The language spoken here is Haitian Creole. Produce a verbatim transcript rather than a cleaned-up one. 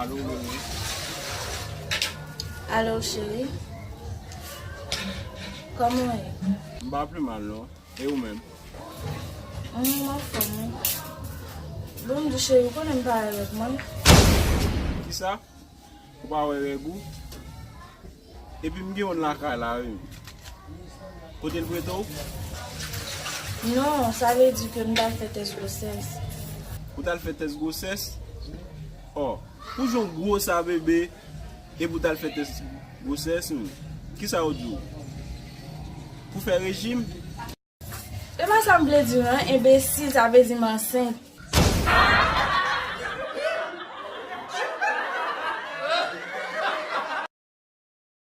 Alo, Mimi. Alo, cheri. Kòman w ye? M pa pi mal, non. E ou menm? Mwen, m anfòm, wi. Bon, m di cheri, ou konnen m pa wè règ mwen. Kisa? Ou pa wè règ ou? Epi m gen youn lakay la, wi. Kote l prete w? Non, sa vle di ke m t al fè tès gwosès. Ou t al fè tès gwosès? Ò, pou jan w gwo sa, bebe, epi ou t al fè tès gwosès, wi. Kisa yo di w? Pou fè rejim? E pa sa m vle di w, non, enbesil, sa vle di m ansent.